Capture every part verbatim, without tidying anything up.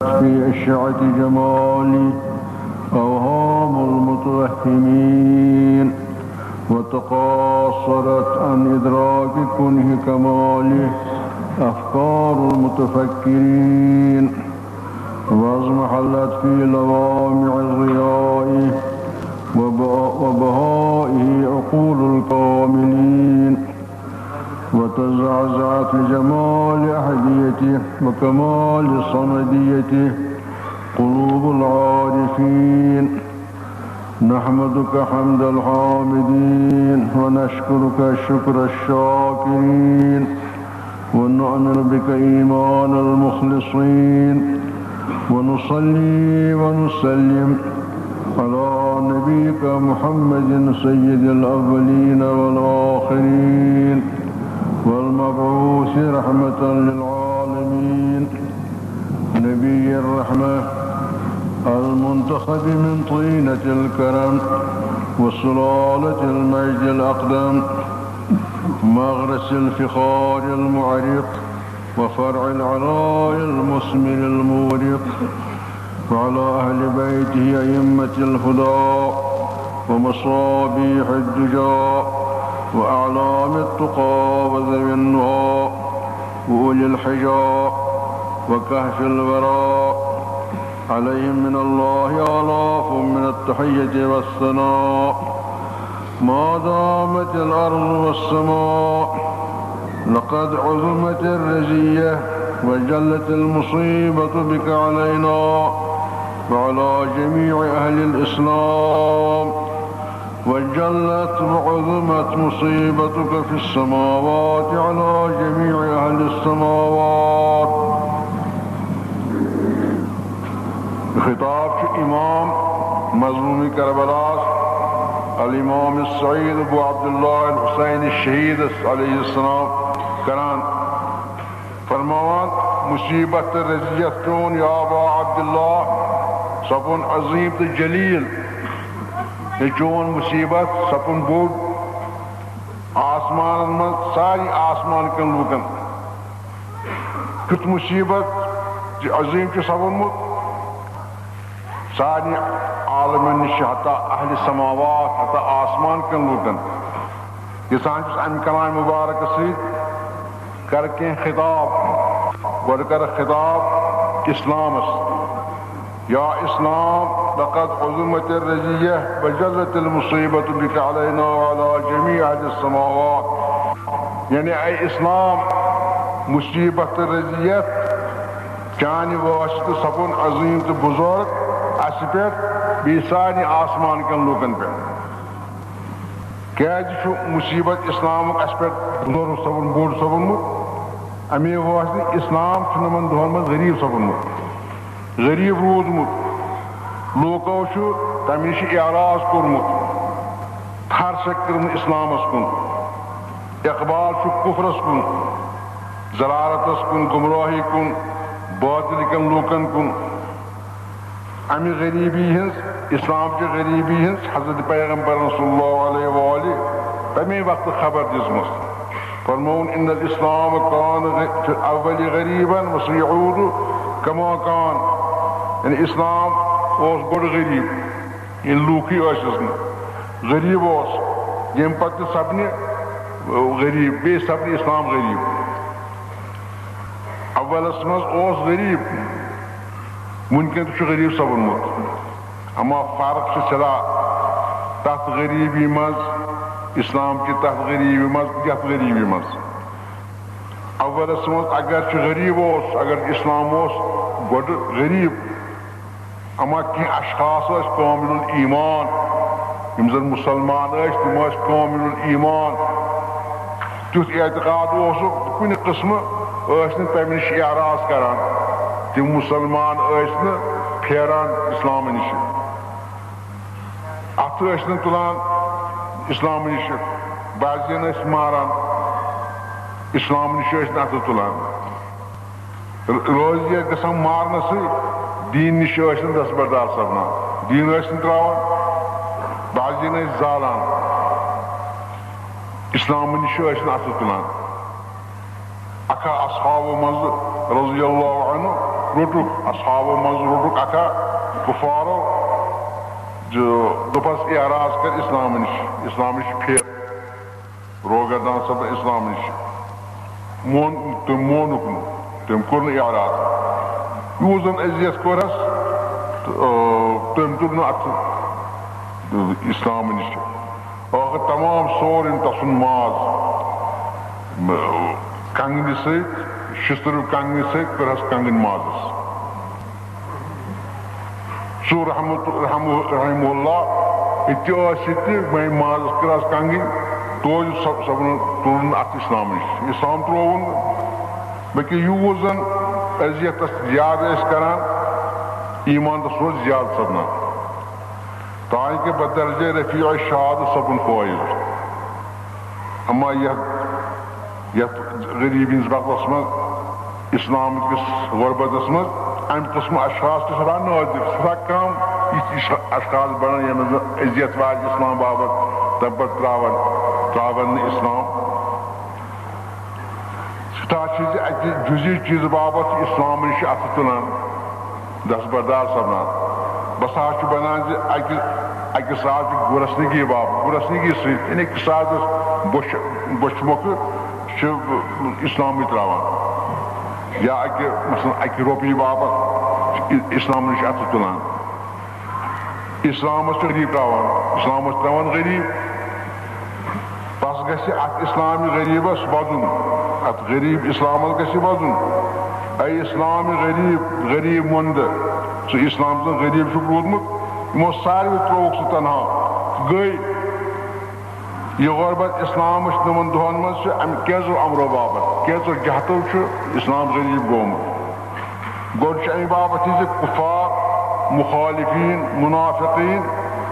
في أشعة جماله أوهام المتوهمين، وتقاصرت عن إدراك كنه كماله أفكار المتفكرين، واضمحلت في لوامع ضيائه وب-، وبهائه عقول الكاملين، وتزعزعت لجمال أحديته وكمال صمديته قلوب العارفين. نحمدك حمد الحامدين، ونشكرك شكر الشاكرين، ونؤمن بك إيمان المخلصين، ونصلي ونسلم على نبيك محمد سيد الأولين والآخرين، والمبعوث رحمة للعالمين، نبي الرحمة، المنتخب من طينة الكرم وسلالة المجد الأقدم، مغرس الفخار المعرق، وفرع العلاء المثمر المورق، وعلى أهل بيته أئمة الهدى ومصابيح الدجى وأعلام التقى وذوي النهى وأولي الحجى وكهف الورى، عليهم من الله آلاف من التحية والثناء. ما دامت الأرض والسماء لقد عظمت الرزية وجلت المصيبة بك علينا وعلى جميع أهل الإسلام، وجلت وعظمت مصيبتك في السماوات على جميع أهل السماوات. خطاب چھُ امام مظلوم کربلاس، الامام السعید ابو عبداللہ الحسین الشہیدس علیہ السلام کران، فرماوان، مصیبت تہٕ رزیت چون یا ابا عبداللہ سپُن عظیم تہٕ جلیل۔ یہِ چون مصیبت سپُن بوٚڑ آسمانن منٛز سارے آسمان کٮ۪ن لوٗکن۔ کیُتھ مصیبت زِ عظیم چھُ سپُدمُت۔ سارنٕے عالمن نِش چھِ حتی اہلِ سماوات، حتی آسمان کٮ۪ن لوٗکن۔ یژھان چھُس امہِ کلامہِ مُبارکہٕ سۭتۍ کرٕ کینٛہہ خطاب۔ گۄڈٕ کرٕ خطاب اسلامس۔ یا اسلام، لقد عظمت الرزیہ وجلت المصیبت بک علینا وعلی جمیع اہل السماوات۔ یعنی اے اسلام، مصیبت تہٕ رزیت چانہِ واسطہٕ سپُن عظیم تہٕ بزرگ اسہِ پٮ۪ٹھ، بیٚیہِ سارنٕے آسمان کٮ۪ن لوٗکن پٮ۪ٹھ۔ کیازِ چھُ مصیبت اسلامُک اسہِ پٮ۪ٹھ بزرگ سپُن، بوٚڑ سپُدمُت؟ امے واسطہٕ اسلام چھُنہٕ یِمن دۄہن منٛز غریب سپُدمُت، غریب روٗدمُت۔ لوٗکو چھُ تمہِ نِش اعراض کوٚرمُت، تھر چھکھ کٔرمٕژ اسلامس کُن، اقبال چھُ کفرس کُن، ضلالتس کُن، گمراہی کُن، باطل کٮ۪ن لوٗکن کُن۔ امہِ غریبی ہٕنٛز، اسلام چہِ غریبی ہٕنٛز حضرت پیغمبرن صلی اللہ علیہ وآلہ تمے وقتہٕ خبر دِژمٕژ۔ فرمووُن، ان الاسلام کان غ-، فی الاول غریبا وسیعود کما کان۔ یعنی اسلام اوس گۄڈٕ غریب، ییٚلہِ لوٗکٕے ٲسِس نہٕ۔ غریب اوس، ییٚمہِ پتہٕ تہِ سپنہِ غریب، بیٚیہِ سپنہِ اسلام غریب۔ اولس منٛز اوس غریب، وٕنکٮ۪ن تہِ چھُ غریب سپُدمُت۔ اما فرق چھِ صرف تتھ غریبی منٛز، اسلام چہِ تتھ غریبی منٛز، یتھ غریبی منٛز۔ اولس منٛز اگر چھُ غریب اوس، اگر اسلام اوس گۄڈٕ غریب، اما کینٛہہ اشخاص ٲسۍ کامل الایمان، یِم زن مسلمان ٲسۍ، تِم ٲسۍ کامل الایمان۔ تیُتھ اعتقاد اوسُکھ، کُنہِ قٕسمہٕ ٲسۍ نہٕ تمہِ نِش اعراض کران۔ تِم مسلمان ٲسۍ نہٕ پھیران اسلامہٕ نِش، اتھٕ ٲسۍ نہٕ تُلان اسلامہٕ نِش، بعضین ٲسۍ ماران، اسلامہٕ نِش ٲسۍ نہٕ اتھٕ تُلان۔ روزی ٲسۍ گژھان مارنہٕ سۭتۍ، دیٖن نِش ٲسۍ نہٕ دستبردار سپدان، دیٖن ٲسۍ نہٕ تراوان، بعضین ٲسۍ زالان، اسلامہٕ نِش ٲسۍ نہٕ اَتھٕ تُلان۔ اکھا اصحابو منٛزٕ رضی اللہ عنہ روٚٹُکھ، اصحابو منٛز روٚٹُکھ اکھا کفارو، جو دوٚپہس، اعراض کر اسلام نِش، اسلام نِش پھیر، روگردان سپد اسلام نِش۔ مون، تٔمۍ مونُکھ نہٕ، تٔمۍ کوٚر نہٕ اعراض۔ یوٗت زن اذیت کوٚرہس، تہٕ، آ، تٔمۍ تُل نہٕ اتھٕ، آ، اسلام نِش۔ ٲخٕر تمام سورُے تسُنٛد ماز، م-، کنگنہِ سۭتۍ، شِستٕروٗ کنگنہِ سۭتۍ کٔرہَس کنگن مازس۔ سُہ رحمت، رحمہ، رحمہ اللہ، یہِ تہِ ٲسِتھ تہِ، وۄنۍ مازس کٔرہَس کنگن، توتہِ سب-، سبن تُلُن اتھ اسلام نِش۔ اسلام ترٛووُن نہٕ، بلکہِ یوٗت زن اذیت تس زیادٕ ٲسۍ کران، ایمان تس اوس زیادٕ سپدان۔ تانۍ کہ بدرجہ رفیع شاد سپُن فٲیض۔ اما یتھ، یتھ غریبی ہٕنٛدِس وقتس منٛز، اسلام کِس غربتس منٛز، امہِ قٕسمہٕ اشخاص تہِ سٮ۪ٹھاہ نٲدِر، سٮ۪ٹھاہ کم یِتھۍ اش-، اشخاص بنان، یِمن زن اذیت واتہِ اسلام باپتھ، تمہِ پتہٕ ترٛاوان، ترٛاوان نہٕ اسلام۔ سٮ۪ٹھاہ چھِ زِ اکہِ جُزی چیٖزٕ باپتھ چھُ اسلام نِش اتھٕ تُلان، دستبردار سپدان۔ بس حظ چھُ بنان زِ اکہِ، اکہِ ساتہٕ چھُ گُرسنگی باپتھ، گُرسنگی سۭتۍ، یعنی اکہِ ساتہٕ بوٚچھِ، بوٚچھِ مۄکھٕ چھُ اسلامٕے ترٛاوان۔ یا اکہِ، مثلاً، اکہِ رۄپیہِ باپتھ چھُ اسلام نِش اتھٕ تُلان۔ اسلامس چھُ غریب ترٛاوان، اسلامس چھُ ترٛاوان غریب۔ پس گژھِ اتھ اسلامِ غریبس وَدُن، اتھ غریب اسلامس گژھِ وَدُن۔ اے اسلامِ غریب، غریب مۄندٕ، سُہ اسلام زن غریب چھُکھ روٗدمُت، یِمو ساروٕے ترٛووُکھ ژٕ تنہا۔ گٔے یہِ غربت اسلامٕچ تِمن دۄہن منٛز چھِ امہِ کینٛژو امرو باپتھ، کینٛژو جہتو چھُ اسلام غریب گوٚمُت۔ گۄڈٕ چھُ اَمہِ باپتھ یہِ زِ کُفار، مُخالِفیٖن، مُنافِقیٖن،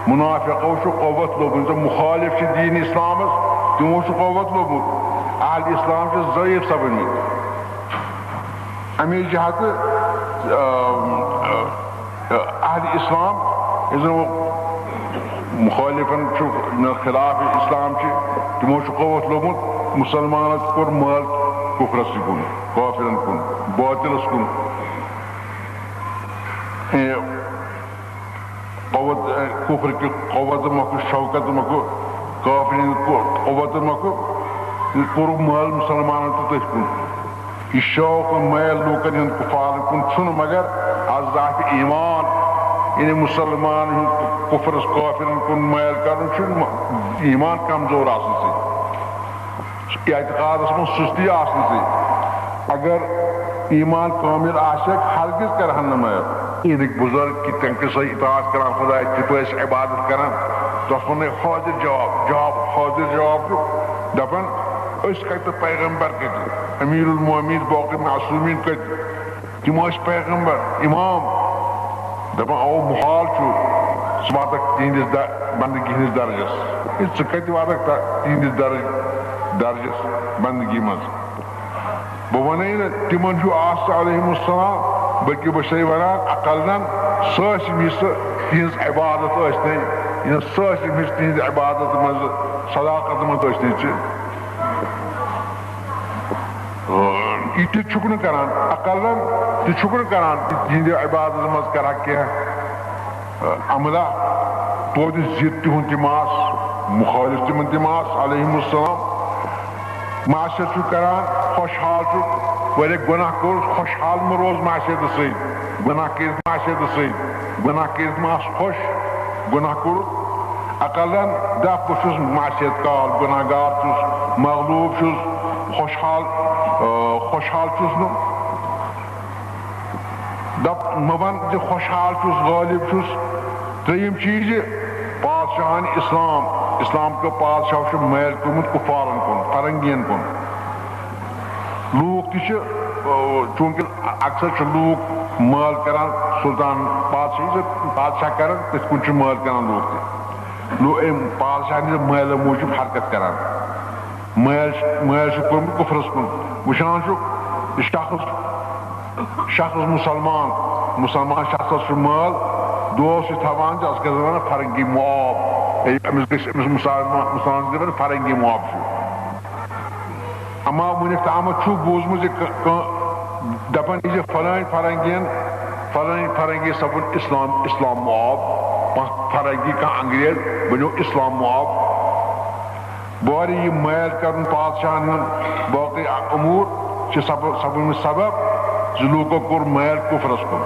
مُنافِقو چھُ قوت لوٚبمُت، یِم زَن مُخالِف چھِ دیٖن اِسلامَس، تِمو چھُ قوت لوٚبمُت۔ اہل اِسلام چھِ ضعیٖف سَپٕدمٕتۍ۔ اَمے جہتہٕ، آ، آ، اہل اِسلام، یُس زَن وۄنۍ مُخٲلِفَن چھُ، یِمَن خلاف اِسلام چھِ، تِمو چھُ قوت لوٚبمُت، مُسلمانَن کوٚر مٲل کُفرَسٕے کُن، کافرَن کُن، باطلَس کُن۔ اے، قوت، اے، کفر کہِ قوت مۄکھٕ، شوکت مۄکھٕ، کافرین قوت مۄکھٕ، یہِ کوٚرُکھ مٲل مُسلمانن تہٕ تٔتھۍ کُن۔ یہِ شوق و میل لوٗکن ہُنٛد کفارن کُن چھُنہٕ مگر از ضعف ایمان، یعنی مُسلمان ہُنٛد کفرس کافرن کُن میل کرُن چھُ ایمان کمزور آسنہٕ سۭتۍ۔ اعتقادس منٛز سستی آسنہٕ سۭتۍ۔ اگر ایمان کامل آسہِ ہا، ہرگز کرہن نہٕ مٲل۔ عیٖدٕکۍ بُزرگ کہِ تِم کِژھ ٲسۍ اطاعت کران خدایَس، کِتھ پٲٹھۍ ٲسۍ عبادت کران، تَتھ ووٚن أمۍ حٲضِر جواب، جواب حٲضِر جواب چھُ دَپان، أسۍ کَتہِ تہٕ پیغمبر کَتہِ، امیر المومنین باقی معصومین کَتہِ؟ تِم ٲسۍ پیغمبر، امام۔ دَپان، او محال چھُ، ژٕ واتَکھ تِہنٛدِس د-، بندگی ہٕنٛدِس درجس۔ ہے، ژٕ کَتہِ واتَکھ تہ-، تِہنٛدِس درج-، درجس بندگی منٛز؟ بہٕ وَنَے نہٕ تِمن ہیوٗ آسہٕ علیہم السلام، بلکہِ بہٕ چھُسَے وَنان، اقلن سٲسِم حصہٕ تِہنٛز عبادت ٲسۍ نے، یِہنٛز سٲسِم حصہٕ تِہنٛزِ عبادت منٛز، صداقت منٛز ٲسۍ نے ژٕ۔ یہِ تہِ چھُکھ نہٕ کران، اقلن تہِ چھُکھ نہٕ کران، تِہنٛدِ عبادت منٛز کران کینٛہہ عملہ۔ توتہِ ضد تِہُنٛد تہِ ماس، مُخٲلف تِمن تہِ ماس، علیہم السلام۔ معصیت چھُ کران، خۄشحال چھُ، واریاہ گۄناہ کوٚر، خۄشحال مہٕ روز معصیتہٕ سۭتۍ، گۄناہ کٔرِتھ معصیتہٕ سۭتۍ، گۄناہ کٔرِتھ مہ آس خۄش، گۄناہ کوٚرُتھ۔ اقلن دپ، بہٕ چھُس معصیت کار، گۄناہ گار چھُس، مغلوب چھُس، خۄشحال، آ، خۄشحال چھُس نہٕ۔ دپ، مہ ون زِ خۄشحال چھُس، غٲلب چھُس۔ ترٛیٚیِم چیٖز یہِ، پادشاہان اسلام، اسلام کیو پادشاہو چھُ مٲل کوٚرمُت کُفارن کُن، فرنگین کُن۔ لوٗکھ تہِ چھِ، آ، چوٗنٛکہِ اکثر چھِ لوٗکھ مٲل کران سلطان، بادشاہ، یُس بادشاہ کران، تِتھ کُنۍ چھِ مٲل کران لوٗکھ تہِ۔ لو-، أمۍ پادشاہ ہٕنٛدِ مٲلہٕ موٗجوٗب حرکت کران۔ مٲل، مٲل چھُ کوٚرمُت کُفرس کُن۔ وٕچھان چھُ، یہِ شخص، شخص مُسلمان، مُسلمان شخصس چھُ مٲل، دوس چھُ تھاوان، چھِ اَتھ کیٛاہ وَنان، فرنگی معاب۔ ہے، أمِس گژھِ، أمِس مُسلمان، مُسلمانس گژھِ وَنُن فرنگی معاب چھُ۔ اما وٕنیُک تامَتھ چھُ بوٗزمُت زِ کٲ-، کٲ-، دپان یہِ زِ فلٲنۍ فرنگین، فلٲنۍ فرنگی سپُد اسلام، اسلام معاب، کانٛہہ فرنگی، کانٛہہ انگریز بنیو اسلام معاب۔ بہرحال یہِ مٲلۍ کرُن پادشاہن ہُنٛد باقٕے امور چھِ سب-، سپُدمُت سبب زِ لوٗکو کوٚر مٲلۍ کفرس کُن۔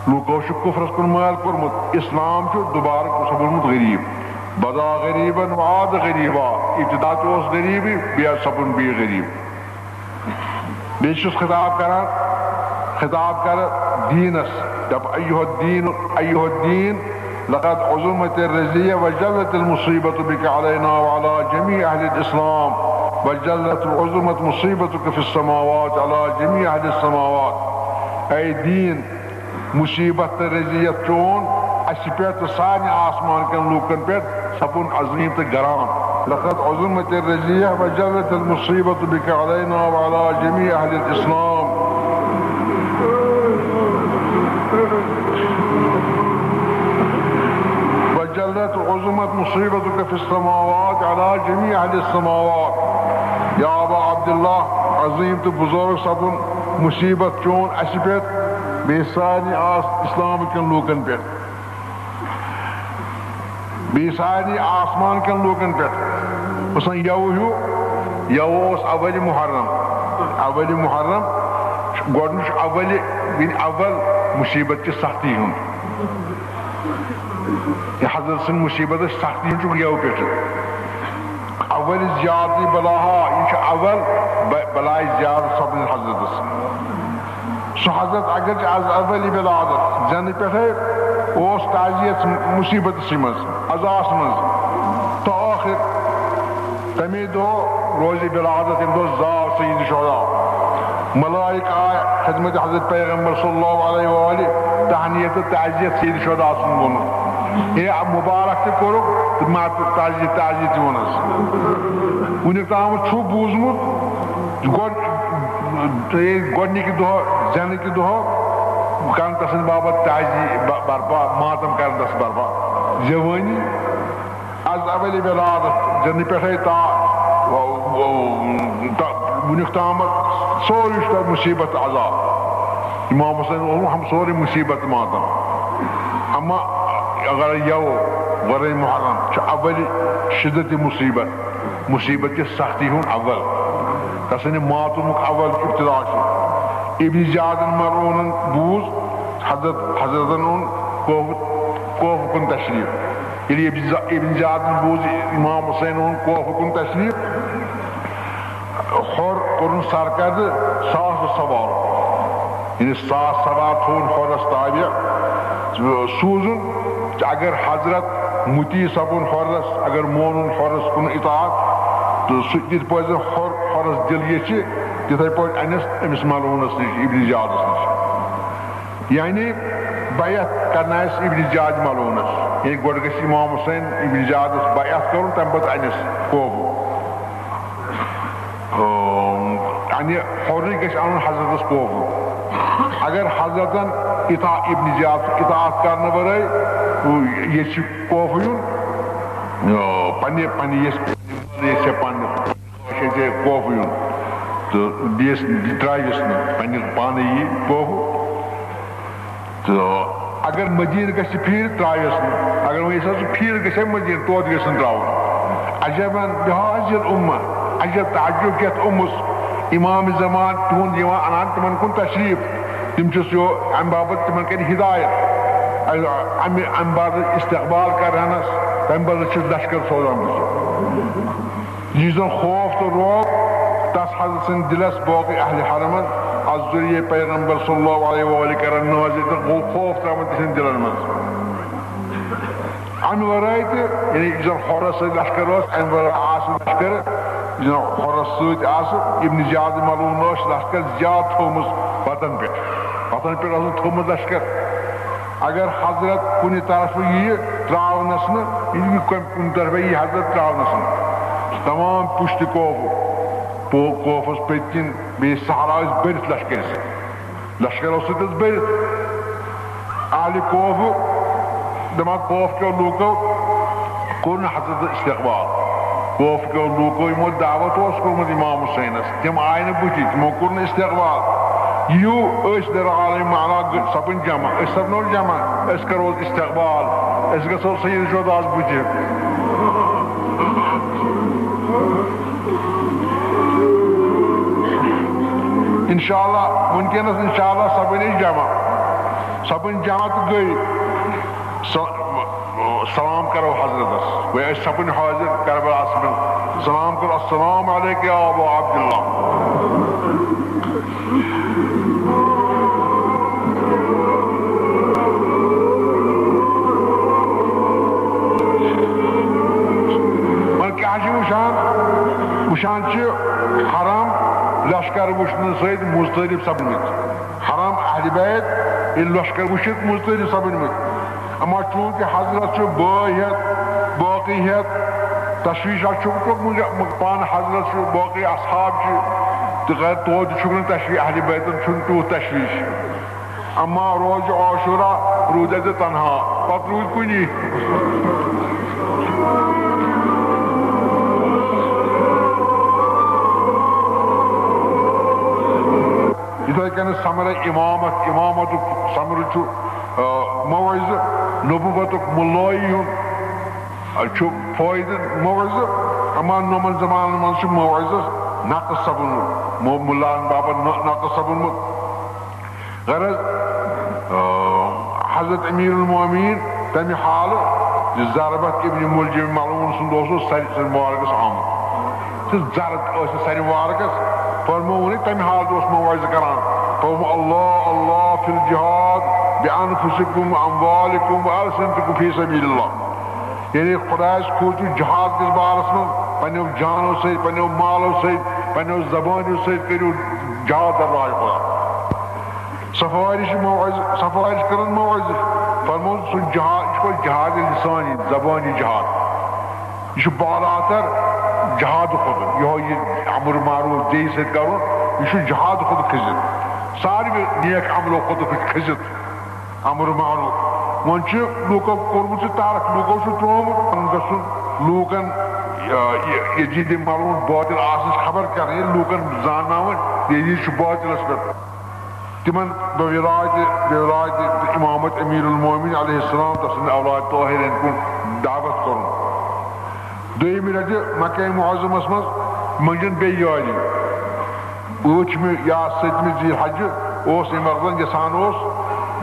لوٗکو چھُ کفرس کُن مٲلۍ کوٚرمُت، اسلام چھُ دوبارٕ سپُدمُت غریب۔ بدا غریباً وعاد غریبا، ابتدا تہِ اوس غریبٕے، بیٚیہِ سپُد بیٚیہِ غریب۔ بیٚیہِ چھُس خطاب کران، خطاب کرٕ دیٖنس، دپ، ایُّہا الدین، ایُّہا الدین، لقد عظمت الرزیہ وجلت المصیبت بک علینا وعلی جمیع اہل الاسلام، وجلت وعظمت مصیبتک فی السماوات علی جمیع اہل السماوات۔ اے دیٖن، مصیبت تہٕ رزیت چون اسہِ پٮ۪ٹھ تہٕ سارنٕے آسمان کٮ۪ن لوٗکن پٮ۪ٹھ سپُد عظیٖم تہٕ گران۔ لقد عظمت الرزیہ وجلت المصیبت بک علینا وعلی جمیع اہل الاسلام۔ وجلت عظمت مصیبتک فی السماوات علی جمیع اہل السماوات۔ یا ابا عبداللہ، عظیٖم تہٕ بزرگ سپُد مصیبت چون اسہِ پٮ۪ٹھ، بیٚیہِ سارنٕے آس-، اسلام کٮ۪ن لوٗکن پٮ۪ٹھ، بیٚیہِ سارنٕے آسمان کٮ۪ن لوٗکن پٮ۪ٹھ۔ مثلاً یَوٕ ہیوٗ، یَوٕ اوس اول محرم، اول محرم، گۄڈٕنیُک اول، یعنی اول مصیبت چہِ سختی ہُنٛد۔ یہِ حضرت سٕنٛدِ مصیبتٕچ سختی ہُنٛد چھُ یَوٕ پٮ۪ٹھٕ۔ اول زیادتی بلاہا، یہِ چھُ اول ب-، بلاے زیادٕ سپدٕنۍ حضرتس۔ سُہ حضرت اگرچہِ از اول ولادت زٮ۪نہٕ پٮ۪ٹھے اوس تعزیت مصیبتسٕے منٛز، عزاہس منٛز، تہٕ ٲخر تَمے دۄہ روزِ ولادت، ییٚمہِ دۄہ زاو سید شہدا۔ ملائک آے خدمت حضرت پیغمبر صلی اللہ علیہ وآلہ، تہنیت تہٕ تعزیت سید شہدا سُنٛد ووٚنُکھ۔ ہے، مبارک تہِ کوٚرُکھ تہٕ ماتُر تعزیت، تعزیت تہِ ووٚنُس۔ وُنیُک تام چھُ بوٗزمُت، گۄڈٕ، ہے، گۄڈٕنِکہِ دۄہ، زٮ۪نہٕ کہِ دۄہ کرن تسٕنٛدِ باپتھ تعزیت ب-، برپا، ماتم کرن تس برپا۔ زیوٲنی از اول ولادت، زٮ۪نہٕ پٮ۪ٹھے تا، و-، و-، تا، وُنیُک تامتھ سورُے چھُ تۄہہِ مصیبت عذاب۔ امام حسین اوس ہم سورُے مصیبت ماتم۔ اما اگر یو ورٲے محرم چھُ اول شدت مصیبت، مصیبت کہِ سختی ہُنٛد اول، تسٕنٛدِ ماتمُک اول ابتدا چھُ۔ ابن زیادن ملعونن بوٗز حضرت، حضرتن اوٚن کوفہٕ، کوفہٕ کُن تشریف۔ ییٚلہِ ابن ز-، ابن زیادن بوٗز امام حسین اوٚن کوفہٕ کُن تشریف، ہور کوٚرُن سرکردٕ ساس سوار، یعنی ساس سوار تھوٚوُن ہورس تابع، سوٗزُن۔ اگر حضرت مطیع سپُد ہورس، اگر مونُن ہورس کُن اطاعت، تہٕ سُہ تِتھ پٲٹھۍ زن ہور، ہورس دِل یژھِ، تِتھے پٲٹھۍ انس أمِس ملعونس نِش، ابن زیادس نِش۔ یعنی بیعت کرنایس ابن زیاد ملعونس۔ یعنی گۄڈٕ گژھِ امام حسین ابن زیادس بیعت کرُن، تمہِ پتہٕ انس کوفہٕ۔ اۭں، یعنی ہورٕے گژھِ انُن حضرتس کوفہٕ۔ اگر حضرتن اطاع-، ابن زیاد اطاعت کرنہٕ ورٲے، یہِ چھُ کوفہٕ یُن، اۭں، پننہِ، پننہِ یژھِ، یژھِ پننہِ، یژھِ کوفہٕ یُن تہٕ بیٚیِس ترٛٲوِس نہٕ، پننہِ پانہٕ یی کوفہٕ۔ تہٕ اگر مدیٖنہٕ گژھِ پھیٖرِتھ، ترٛاوٮ۪س نہٕ۔ اگر وۄنۍ ییٚژھِ ہا سُہ پھیٖرِتھ گژھِ ہا مدیٖنہٕ، توتہِ گژھِ نہٕ ترٛاوُن۔ عجباً لہذا الامہ، عجب تعجب کیٛاہ اُمس، امام زمان تِہُنٛد یِوان انان تِمن کُن تشریٖف۔ تِم چھِ سُہ امہِ باپتھ تِمن کَرِ ہدایت۔ امہِ، امہِ بدلہٕ استقبال کرہنس، تمہِ بدلہٕ چھِ لشکر سوزان بہٕ۔ یُس زن خوف تہٕ رعب تس حضرت سٕنٛدِ دِلس باقٕے اہلِ حرمن از ذریعہ پیغمبر صلی اللہ علیہ وآلہ کرن نازل تہٕ گوٚو خوف ترٛاوان تِہنٛدٮ۪ن دِلن منٛز۔ امہِ ورٲے تہِ، یعنی یُس زن ہۄرس سۭتۍ لشکر اوس، امہِ ورٲے آسہٕ لشکر، یُس زن ہۄرس سۭتۍ آسہٕ، ابن زیاد ملعون اوس لشکر زیادٕ تھوٚومُت وتن پٮ۪ٹھ، وتن پٮ۪ٹھ اوسُن تھوٚومُت لشکر۔ اگر حضرت کُنہِ طرفہٕ ییہِ ترٛاونس نہٕ، یہِ کُنہِ، کُنہِ طرفہٕ ییہِ حضرت ترٛاونس نہٕ۔ تمام پُشتہِ کوفہٕ، پو-، کوفس پٔتۍ کِنۍ بیٚیہِ صحرا ٲسۍ بٔرِتھ لشکرِ سۭتۍ۔ لشکر اوس سۭتۍ حظ بٔرِتھ۔ اہلِ کوفہٕ، دپان کوفہٕ کیو لوٗکو کوٚر نہٕ حضرت استقبال۔ کوفہٕ کیو لوٗکو یِمو دعوت اوس کوٚرمُت امام حسینس، تِم آیہِ نہٕ بٕتھِ، تِمو کوٚر نہٕ استقبال۔ یِیِو، أسۍ درعالم معلا گ-، سپٕنۍ جمع، أسۍ سپنو جمع، أسۍ کرو استقبال، أسۍ گژھو سید شہداہس بٕتھِ۔ انشاءاللہ، وٕنکیٚنس انشاءاللہ سپٕنۍ أسۍ جمع، سپٕنۍ جمع تہٕ گٔے۔ س-، سلام کرو حضرتس۔ وۄنۍ ٲسۍ سپٕنۍ حٲضِر کربلاہس منٛز۔ سلام کرو، السلام علیک یا ابا عبداللہ۔ وۄنۍ کیٛاہ چھِ وٕچھان؟ وٕچھان چھِ حرم لشکر وٕچھنہٕ سۭتۍ مضطرب سپدمٕتۍ۔ حرم اہل بیت ییٚلہِ لشکر وٕچھِتھ مضطرب سپدمٕتۍ۔ اما چونکہ حضرت چھُ بٲے ہٮ۪تھ، باقٕے ہٮ۪تھ، تشویش اکھ چھُکھ توٚرمُت، پانہٕ حضرت چھُ، باقٕے اصحاب چھِ، تہٕ توتہِ چھُکھ نہٕ تشویش، اہل بیتن چھُنہٕ تیوٗت تشویش۔ اما روز عاشورہ روٗد اَتہِ تنہا، پتہٕ روٗدۍ کُنی۔ یِتھے کٔنۍ ثمرہ امامت، امامتُک ثمرٕ چھُ، آ، موعظہٕ، نبوتُک مُلٲیی ہُنٛد، آ، چھُ فٲیدٕ موعظہٕ۔ اما نومن زمانن منٛز چھُ موعظس نقص سپُدمُت، مو-، مُلان باپتھ ن-، نقص سپُدمُت۔ غرض، آ، حضرت امیر المومنین تمہِ حالہٕ زِ ضربت ابن ملجم ملعون سُنٛد اوسُس سر-، سر مبارکس آمُت۔ تہٕ زرد ٲسِس سارنٕے مبارکس۔ فرمووُن تمہِ حالہٕ اوس موعظہٕ کران، فرموو، "اللہ اللہ فی الجہاد بانفسکم واموالکم والسنتکم فی سبیل اللہ"۔ یعنی خدایس کھوژِو جہاد کِس بارس منٛز، پننیو جانو سۭتۍ، پننیو مالو سۭتۍ، پننیو زبانیو سۭتۍ کٔرِو جہاد در راہِ خدا۔ سفارش موعظ، سفارش کرن موعظ، فرموو سُہ جہاد، یہِ چھُ پتہٕ جہاد لسانی، زبانی جہاد۔ یہِ چھُ بالاتر جہاد کھۄتہٕ، یِہوٚے یہِ امر معروف بیٚیہِ سۭتۍ کرُن، یہِ چھُ جہاد کھۄتہٕ کھٔسِتھ، ساروٕے نیک عملو کھۄتہٕ کھٔسِتھ امر معروف۔ وۄنۍ چھُ لوٗکو کوٚرمُت یہِ ترک، لوٗکو چھُ ترٛوومُت گژھُن لوٗکن، یہِ، یہِ، یزید ملعون باطل آسنٕچ خبر کرٕنۍ، ییٚلہِ لوٗکن زانناوٕنۍ یزید چھُ باطلس پٮ۪ٹھ۔ تِمن بولایت، بولایت امامت امیر المومنین علیہ السلام، تسند اولاد طاہرین کُن دعوت کرُن۔ دوٚیمہِ لٹہِ مکہ معظمس منٛز منجن بیٚیہِ یٲری۔ ٲٹھمہِ یا سٔتمہِ ذی الحجہِ اوس امہِ وقتن یژھان اوس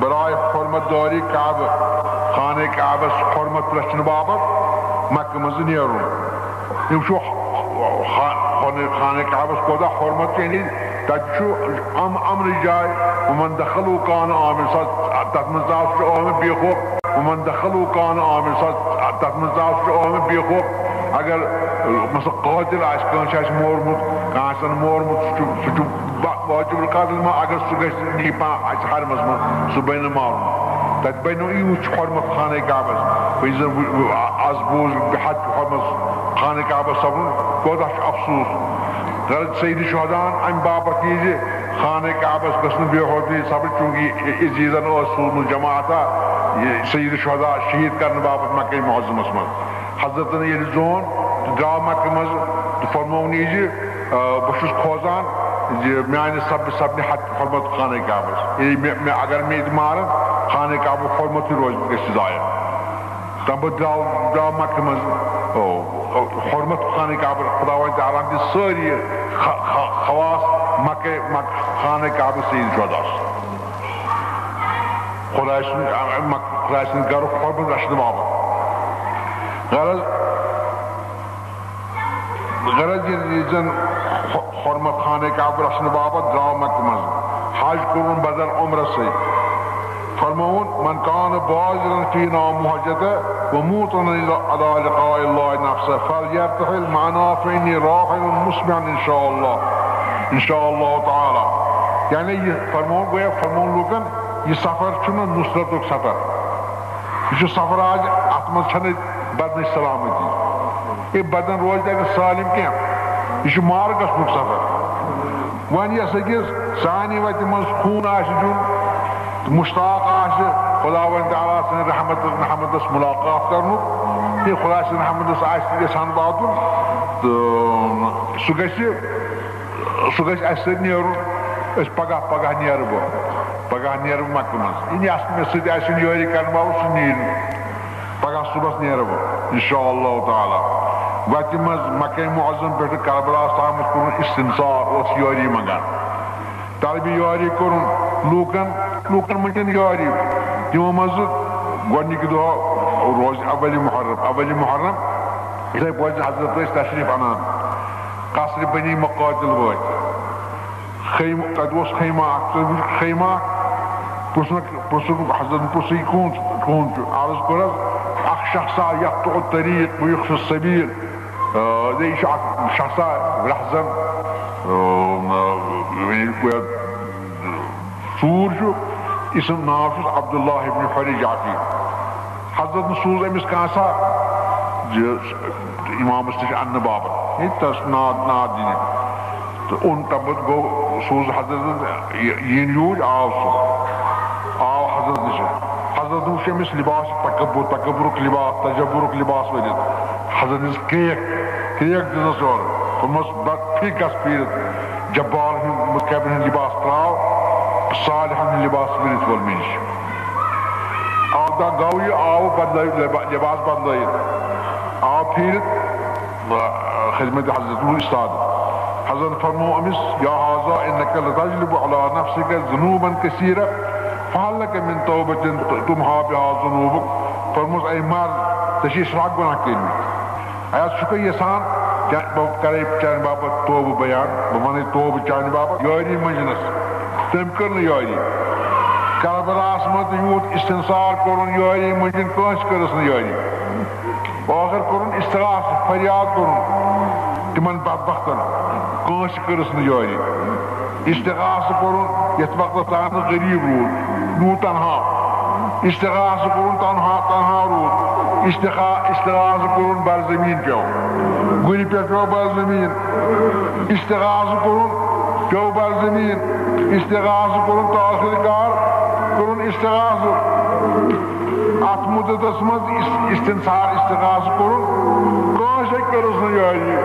برائے حرمت داری کعبہ، خانہ کعبس حرمت رچھنہٕ باپتھ مکہ منٛز نیرُن۔ یِم چھُ خا-، خانہ، خانہ کعبس کوتاہ حرمت چھُ، یعنی تتہِ چھُ ام-، امنٕچ جاے۔ ومن دخلہ کان آمن، سا-، تتھ منٛز تہِ چھُ آمن بے خوف۔ ومن دخلہ کان آمن، سا-، تتھ منٛز تہِ چھُ آمن بے خوف۔ اگر، مثلاً، قاتل آسہِ، کٲنٛسہِ آسہِ مورمُت، کانٛہہ آسن مورمُت، سُہ چھُ، سُہ چھُ با-، واجب القتل ما، اگر سُہ گژھِ نیپا اَسہِ حرمس منٛز، سُہ بنہِ نہٕ مارُن۔ تتہِ بنیو یوٗت چھُ حرمت خانہ کعبس۔ وۄنۍ زن وۄنۍ، وۄنۍ آز بوز بے حد چھُ حرمت خانہ کعبس سپدُن، کوتاہ چھُ افسوس۔ غرض سید شہداہن امہِ باپتھ یہِ زِ خانہ کعبس گٔژھ نہٕ بے حرمتی سپدٕنۍ، چونکہ یزیدن اوس سوٗزمُت جماعتا یہِ سید شہدا شہید کرنہٕ باپتھ مکہ معظمس منٛز۔ حضرتن ییٚلہِ زون تہٕ درٛاو مکہ منٛز تہٕ فرمووُن یہِ زِ، آ، بہٕ چھُس کھوژان زِ میانہِ سب-، سپدِ حق حرمت خانہ کعبس۔ ییٚلہِ مےٚ، مےٚ، اگر مےٚ ییٚتہِ مارن، خانہ کعبُک حرمتٕے روزِ، گژھِ ضایع۔ تَمہِ پتہٕ درٛاو، درٛاو مکہ منٛز، او، او، حرمت خانہ کعبس۔ خداوند تعالیٰ ہن دِتۍ سٲری خ-، خ-، خواص مکہ، مکہ خانہ کعبس سید شہداہس۔ خداے سُنٛد، آ، مکہ، خداے سُنٛد گرُک حرمت رچھنہٕ باپتھ۔ غرض، غرض ییٚلہِ یہِ زن حُ-، حرمت خانہ کعبہ رچھنہٕ باپتھ درٛاو مکہ منٛز، حج کوٚرُن بدل عمرس سۭتۍ۔ فرمووُن، "من کان بازرا فینا محجتا و موطنا علی لقاء اللہ نفسہ فلیرتحل معنا فانی راحل مسمعا ان شاء اللہ، ان شاء اللہ تعالی۔" یعنی یہِ فرمووُن، گویا فرمووُن لوٗکن، یہِ سفر چھُنہٕ نصرتُک سفر، یہِ چھُ سفر آز، اتھ منٛز چھنہٕ بدنٕچ سلامتی۔ یہِ بدن روزِ نہٕ اَتہِ سالم کینٛہہ۔ یہِ چھُ مارٕ گژھنُک سفر۔ وۄنۍ یۄس أکِس سانہِ وتہِ منٛز خوٗن آسہِ دیُن، مشتاق آسہِ خداوند تعالیٰ سٕنٛدِ رحمت، رحمتس ملاقات کرنُک، خۄداے سٕنٛدِ رحمتس آسہِ یژھان واتُن، تہٕ سُہ گژھِ، سُہ گژھِ اَسہِ سۭتۍ نیرُن۔ أسۍ پگاہ، پگاہ نیرٕ بہٕ، پگاہ نیرٕ بہٕ مکہٕ منٛز۔ یہِ نہٕ اَسہِ، مےٚ سۭتۍ آسہِ یُن یٲری کرن وول، سُہ نیرِ نہٕ۔ پگاہ صُبحس نیرٕ بہٕ، انشاءاللہ تعالیٰ۔ وتہِ منٛز مکہ معظم پٮ۪ٹھٕ کربلاہس تامَتھ کوٚرُن استنصار، اوس یٲری منٛگان۔ طلبِ یٲری کوٚرُن لوٗکن، لوٗکن منٛز یٲری۔ تِمو منٛزٕ گۄڈٕنِکہِ دۄہ روزِ اولِ محرم، اولِ محرم، یِتھے پٲٹھۍ حضرت ٲسۍ تشریف انان۔ قصرِ بنی مقاتل وٲتۍ۔ خیمہٕ، تتہِ اوس خیمہٕ اکھ، تُہۍ وٕچھِو خیمہٕ اکھ۔ پرٛژھنکھ، پرٛژھُکھ حضرت، پرٛژھُے کون، کون چھُ؟ عرض کوٚرُس، اکھ شخصا یقطع الطریق و یخفی السبیل۔ آ، یہِ چھُ اکھ شخصا رہزن، آ، یعنی گویا ژوٗر چھُ، أمۍ سُنٛد ناو چھُس عبداللہ ابن حریجافی۔ حضرتن سوٗز أمِس کانٛہہ سا زِ امامس نِش اننہٕ باپتھ، ہے، تس ناد، ناد دِنہِ۔ تہٕ اوٚن تَمہِ پتہٕ گوٚو، سوٗز حضرتن یہِ، یِنۍ یوٗرۍ، آو سُہ۔ آو حضرت نِش۔ حضرتن وُچھ أمِس لباس، تکبر، تکبرُک لباس، تجبرُک لباس ؤلِتھ۔ حضرت نِس کرٛیک، کرٛیک دِژٕس اورٕ۔ دوٚپمس، "بس، پھِرِ گژھ پھیٖرِتھ۔ جبارن ہُنٛد، مُتکبرن ہُنٛد لباس ترٛاو، صالحن ہُنٛد لباس ؤلِتھ وول مےٚ نِش۔" آو دا گوٚو یہِ، آو بدلٲوِتھ لبا-، لباس بدلٲوِتھ۔ آو پھیٖرِتھ۔ خدمت حضرت اُستاد۔ حضرت فرمو أمِس، "یا هذا إنك لتجلب على نفسك ذنوبا كثيرة، فهل لك من توبة تمحى بها ذنوبك؟" فرموس، "اے مرد، ژےٚ چھِ سرٛکھ گۄناہ کٔرمٕتۍ۔ اے، ژٕ چھُکھے یژھان کیٛاہ بہٕ کرے چانہِ باپتھ توبہٕ بیان، بہٕ وَنَے توبہٕ چانہِ باپتھ یٲری مٔنٛزِنَس؟" تٔمۍ کٔر نہٕ یٲری۔ کربلاہَس منٛز تہِ یوٗت استنصار کوٚرُن یٲری مٔنٛزِن، کٲنٛسہِ کٔرٕس نہٕ یٲری۔ ٲخٕر کوٚرُن استغاثہٕ، فریاد کوٚرُن تِمن بدبختن، کٲنٛسہِ کٔرٕس نہٕ یٲری۔ استغاثہٕ کوٚرُن یتھ وقتس تام نہٕ غریب روٗد، روٗد تنہا۔ استغاثہٕ کوٚرُن تنہا، تنہا روٗد۔ استغا-، استغاثہٕ کوٚرُن بر زمین پیوٚو، گُرِ پٮ۪ٹھ پیوٚو بر زمین۔ استغاثہٕ کوٚرُن پیوٚو بر زمین۔ استغاثہٕ کوٚرُن تہٕ ٲخٕر کار کوٚرُن استغاثہٕ۔ اتھ مدتس منٛز اس-، استنصار، استغاثہٕ کوٚرُن، کٲنٛسے کٔرٕس نہٕ یٲری،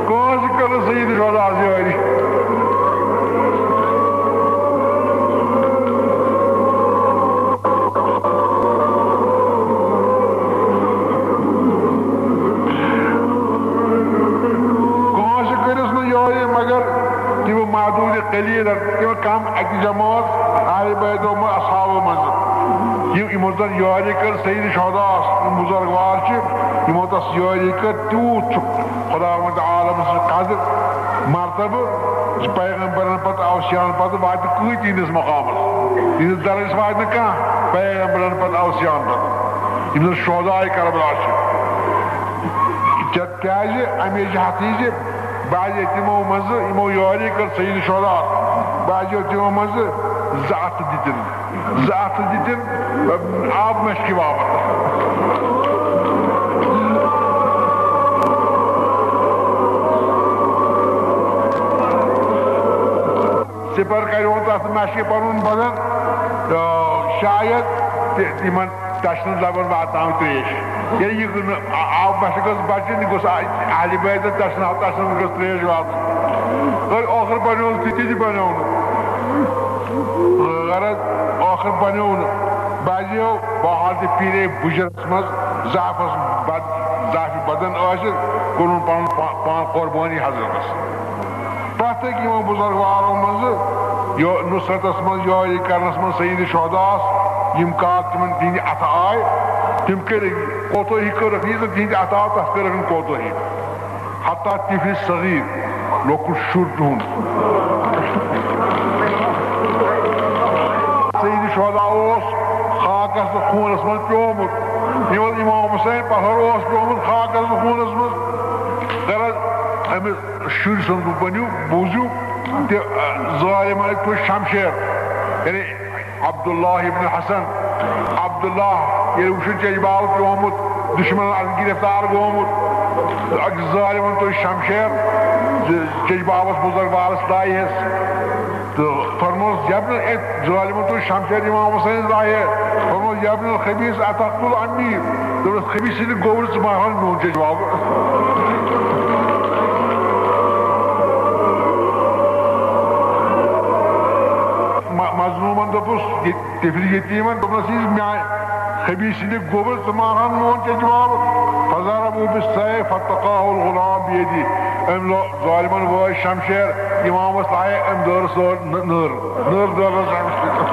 کٲنٛسہِ کٔرٕس سید شہداہس یٲری۔ کٲنٛسہِ کٔرٕس نہٕ یٲری مگر تِم معدوٗدِ قلیٖلن، تِم کم اکہِ جمٲژ اہلِ بیتو منٛز، اصحابو منٛز۔ یِم، یِمو زن یٲری کٔر سید شہداہس، یِم بُزرگوار چھِ، یِمو تس یٲری کٔر، تیوٗت چھُ خداوند عالم سٕنٛز قدر، مرتبہٕ، زِ پیغمبرن پتہٕ، اوصیاہن پتہٕ واتہِ کٕہٕنۍ تِہنٛدِس مقامس، تِہنٛدِس درجس واتہِ نہٕ کانٛہہ پیغمبرن پتہٕ، اوصیاہن پتہٕ، یِم زن شہداے کربلا چھِ۔ کیا-، کیازِ؟ اَمے جہتہٕ زِ بعض یتیمو منٛزٕ یِمو یٲری کٔر سید شہدا، بعض یتیمو منٛزٕ زٕ اتھٕ دِتِن، زٕ اتھٕ دِتِن آب مشکہِ باپتھ۔ سِپر کریون تتھ مشکہِ پنُن بدن، تہٕ شاید تہِ-، تِمن تشنہٕ لبن واتناوٕنۍ تریش۔ ییٚلہِ یہِ نہٕ آ-، آب مشکہِ گٔژھ بچٕنۍ، یہِ گوٚژھ آ-، اہلِ بیتن تشنہٕ، تشنہٕ گٔژھ تریش واتٕنۍ۔ تہٕ ٲخٕر بنیو نہٕ تہِ، تہِ تہِ بنیو نہٕ۔ غرض، ٲخٕر بنیو نہٕ۔ بعضیو بحال تہِ پیٖرے بُجرس منٛز ضعفس بد-، ضعفِ بدن ٲسِتھ کوٚرُن پنُن پا-، پان قربٲنی حضرتس۔ پرٛٮ۪تھ أکۍ یِمو بُزرگوارو منٛزٕ یہِ نُصرتس منٛز، یٲری کرنس منٛز سید شہداہس یِم کار تِمن تِہنٛدِ اتھٕ آے، تِم کٔرٕکھ، کوتٲہی کٔرٕکھ، یہِ زن تِہنٛدِ اتھٕ آو، تتھ کٔرٕکھ نہٕ کوتٲہی۔ حتی طفل صغیر، لۄکُٹ شُر تِہُنٛد۔ سید شہدا اوس خاکس تہٕ خوٗنس منٛز پیومُت۔ یِمن امام حسین پتھر اوس پیومُت خاکس تہٕ خوٗنس منٛز۔ غرض، أمِس شُرۍ سُنٛد بٔنِو، بوٗزِو تہِ، ظٲلِمن أکۍ تُج شمشیر، یعنی عبداللہ ابن حسن۔ عبداللہ ییٚلہِ وٕچھُن چیٚچہِ باو پیومُت، دُشمنن اَتھ گِرفتار گوٚمُت، أکِس ظٲلِمن تُج شمشیر، چیٚچہِ باوس بُزرگ بالس لایہِ ہس تہٕ فرموس، "یبن"، أمۍ ظٲلِمن تُج شمشیر امام حسین لایہِ، فرموس، "یبن الخبیث اتقتل عمی؟" دوٚپنَس، "خبیٖث سٕنٛدِ گوٚبرٕ ژٕ ماران میون جواب؟" م-، مظلوٗمَن دوٚپُس، یہِ طفل یتیٖمَن دوٚپنَس، "یہِ میٛانہِ خبیٖث سٕنٛدِ گوٚبرٕ ژٕ ماران میون جواب؟" فضربه بالسيف فالتقمه الغلام بيده۔ أمۍ لو-، ظالمَن وٲج شمشیر، اِمامَس لایہِ أمۍ دٲرٕس دٲر نٔر۔ نٔر دٲرٕس أمِس۔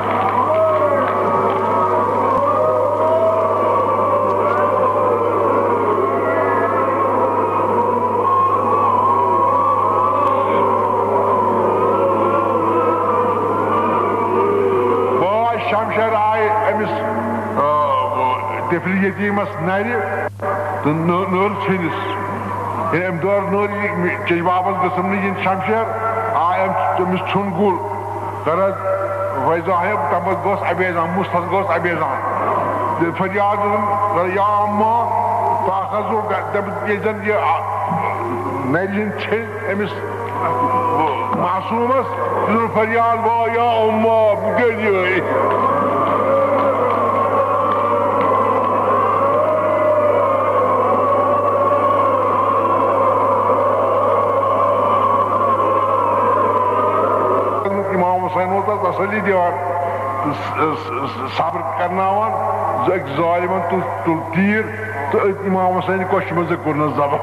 وٲج شمشیر آیہِ أمِس، آ، طفل یتیٖمَس نَرِ تہٕ نٔ-، نٔر ژھٕنِس۔ ییٚلہِ أمۍ دٲر نٔر یہِ چیٚچ واپس گٔژھٕم نہٕ یِنۍ شمشیر، آے أمۍ تٔمِس ژھیوٚن گُل۔ غرض، فیضان ہے، تَمہِ پتہٕ گوٚژھ ابیزان، مُستَس گوٚژھ ابیزان۔ تہٕ فریاد دِژٕن، "یا اما، فاخذو"، دَپُن، ییٚلہِ زَن یہِ، آ، نَرِ ہِنٛدۍ ژھیٚنۍ أمِس معصوٗمَس، دِژٕن فریاد، "وا یا اما، بہٕ کیٛاہ یِہوٚے؟" امام حسین اوس تس تسلی دِوان، س-، س-، س-، صبر کرناوان، زِ أکۍ ظالمن تُل، تُل تیٖر تہٕ أتھۍ امام حسین کۄچھِ منٛز کوٚرنس ذبح۔